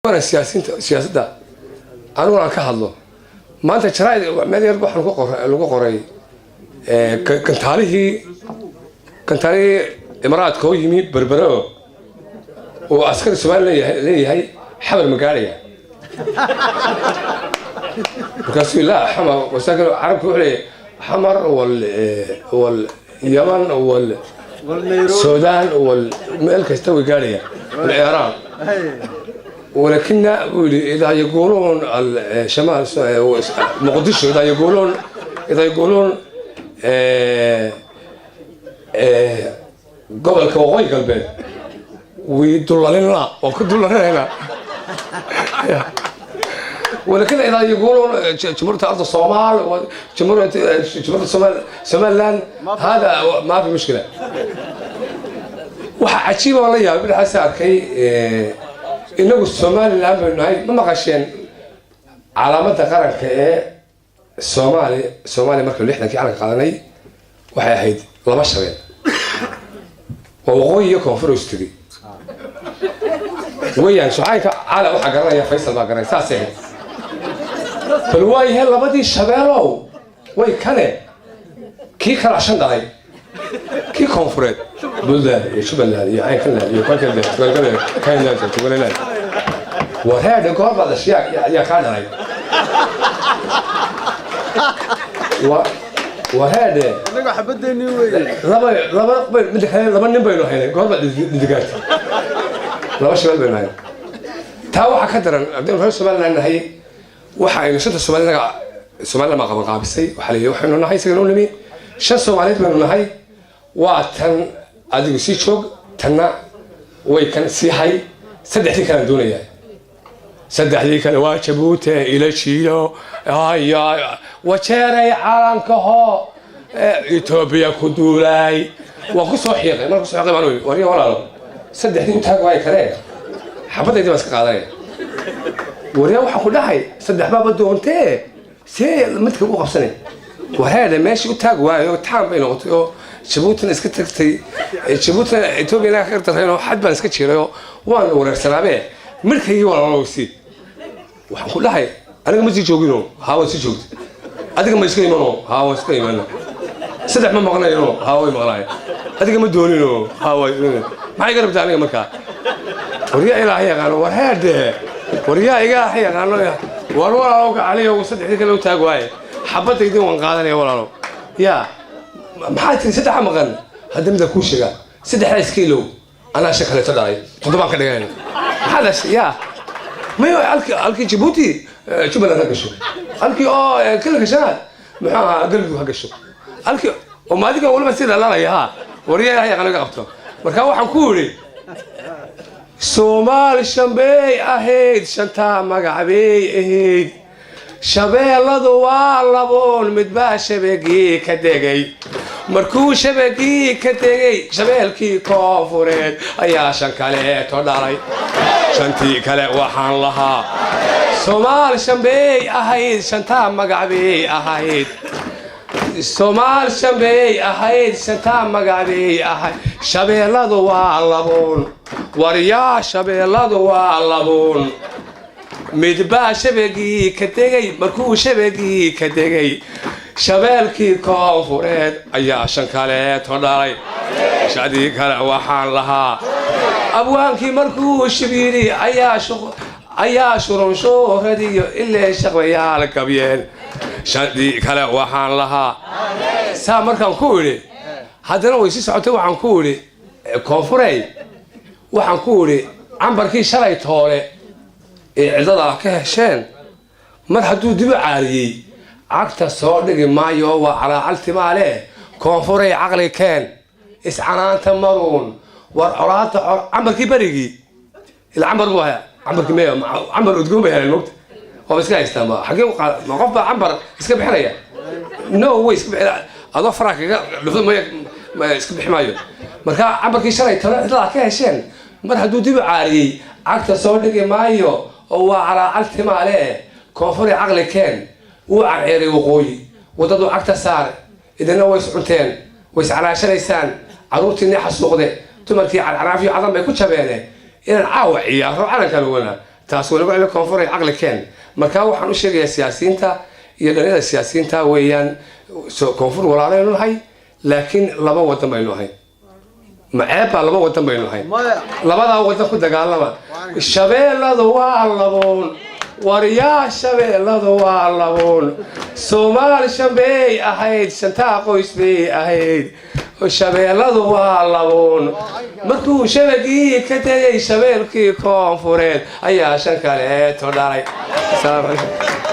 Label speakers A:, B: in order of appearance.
A: Siyaasiinta, siyaasadda aniguna aan ka hadlo maanta jaraaid meel yar waxaan ku qoray, lagu qoray gantaalihii Imaaraadka oo yimi Berbere oo askari Soomaali leeyahay Xamar ma gaaraya. Markaasuu laa Xamar wasaakin carabka wuxuu leeyahay Xamar wal Yaman wal Suudaan wal meel kasta way gaaraya wal Iiraan، ولكن إذا يقولون الشمال مقدشو، إذا يقولون gobolka Waqooyi Galbeed way dullalinaa, waa ku dullalinayna، ولكن إذا يقولون جمهورية أرض الصومال وجمهورية الصومال سومالان هذا ما في مشكلة. Waxa cajiiba oo la yaabay bidxaas arkay, inagu Somaliland baynu nahay. Ma maqasheen calaamadda qaranka ee Soomaaliya? Soomaaliya markaynu 60-kii calanka qaadanay waxay ahayd laba shabeel, waa waqooyi iyo koonfur istiri weeyaan. Suxaynka cala waxaa garanaya Faysal baa garanaya. Saasay ahayd. Bal waayahe, labadii shabeelow way kane, kii kala shan dhalay, kii koonfureed Puntland iyo Jubbaland iyo Caynkaland iyo Kankaland Kanland Tugaleland. Wareedha, goor baad dhashay? Yaa kaa dhalay? Wareedhe.
B: Anaga xabadeenii weeye.
A: Laba midda kale, laba nin baynu haynay. Goor baad dhidigaatay? Laba shabeel baynu haynay. Taa waxaa ka daran, haddaynu reer Somaliland nahay, waxa aynu shanta Soomaalinaga Somaliland baa qaban qaabisay. Waxaa la yidhi waxaynu nahay isaga noo nimi, shan Soomaaliyeed baynu nahay. Waa tan adigu sii joog, tanna way kan sii hay. Saddexdii kalean doonayaa, saddexdii kale waa Jabuuti ila jiido ay wajeeray calankaho Etoobiya ku duulaay. Waan ku soo xiiqay. Marka kusoo xiiqay baan ii warya, walaalo, saddexdii u taag waayo kale, xabadaydii baan iska qaadanaya. Waryaa, waxaan ku dhahay saddex baaba doontee, see midka u qabsanay? Wareedhe, meeshii u taag waayo taan bay noqotay oo Jabuutina iska tagtay, Jabuutina Etoobiyana ka dareen oo xad baan iska jiray oo waan wareersanaabe. Midhkaygii walaalo sii. Waxaan ku dhahay, aniga ma sii joogino? Haa, waan sii joogtay. Adiga ma iska imano? Haa, waan iska imana. Saddex ma maqnayno? Haa, way maqnaay. Adiga ma doonino? Haa, way. Maxay iga rabtaa aniga markaa? Waryaa Ilaahay yaqaano, war heedhe, waryaa Ilaahay yaqaano, war walaalo gacaliyo, saddexdii kale u taag waaye, xabadaydin waan qaadanaya. Walaalo, yaa maxaa tiri? Saddexa maqan hadda mida kuu sheegaa, saddexdaa iska ilow, anaa shan kaleeto dhalay, toddobaan ka dhiganayna. Maxaa dhashay? Yaa mayo, halkii Jabuuti Jubbaland ha gasho, halkii oo kalinka shanaad muxuu ahaa Galmudug ha gasho, halkii oo maadiga waliba si dhalaalaya. Ha, waryaa Ilahay yaqaano iga qabto. Marka waxaan ku yidhi, Soomaali shanbey ahayd, shantaa magac bay ahayd. Shabeelladu waa laboon, midbaa shabagii ka degay. Markuu shabagii ka degay, shabeelkii koonfureed ayaa shan kaleeto dhalay. Shantii kale waxaan lahaa, Soomaali shanbey ahayd, shantaa magac bay ahayd. Soomaali shanbey ahayd, shantaa magac bay ahayd. Shabeelladu waa laboon, waryaa, shabeelladu waa laboon, midbaa shabagii ka degay. Markuu shabagii ka degay, shabeelkii koonfureed ayaa shan kaleeto dhalay. Shadii kale waxaan lahaa, abwaankii markuu shibiiri ayaa shurunshuuradiyo ilaa shaqbayaal gabyeen. Shantii kale waxaan lahaa, saa markaan ku idhi, haddana way sii socotay. Waxaan ku idhi koonfurey, waxaan ku idhi cambarkii shalay toole ee cidlada ka hesheen, mar hadduu dib u caariyey, cagta soo dhigi maayo. Waa calaacal timaale. Koonfurey, caqli keen, iscanaanta maruun. War colaada cambarkii berigii ila cambar buu hayaa. Cambarkii maya, cambar udgoon bay heleen mogta, waaba iska haystaan ba. Xagee u qaada? Ma qof baa cambar iska bixinaya? No way, iska bixin adoo faraa kaga dhufdo maya, iska bixi maayo. Marka cambarkii shalay tole cidlada ka hesheen, mar hadduu dib u caariyey, cagta soo dhigi maayo oo waa calaacal timaale. Koonfuri, caqli keen. Wuu carceeray waqooyi, waddadu cagta saare. Idina way iscunteen, way iscalaashanaysaan, carruurtiinii xasuuqde, dumarkii carcaraafyo cadan bay ku jabeene. Inaan caawa ciyaaro calankan wana Taas waa nagu cebe. Koonfur ay caqli keen. Markaa waxaan u sheegayaa siyaasiyiinta iyo dhalinyarada siyaasiyiinta weeyaan, koonfur walaalaynu nahay, laakiin laba wadan baynu ahay. Maceeb baa laba wadan baynu ahay, labadaa wadan ku dagaalama. Shabeelladu waa laboon, waryaa, shabeelladu waa laboon. Soomaali shan bay ahayd, shantaa qoys bay ahayd. Shabeelladu waa laboon. Markuu shabagii ka tegay shabeelkii koonfureed ayaa shan kaleeto dhalay. Asalaamu calaykum.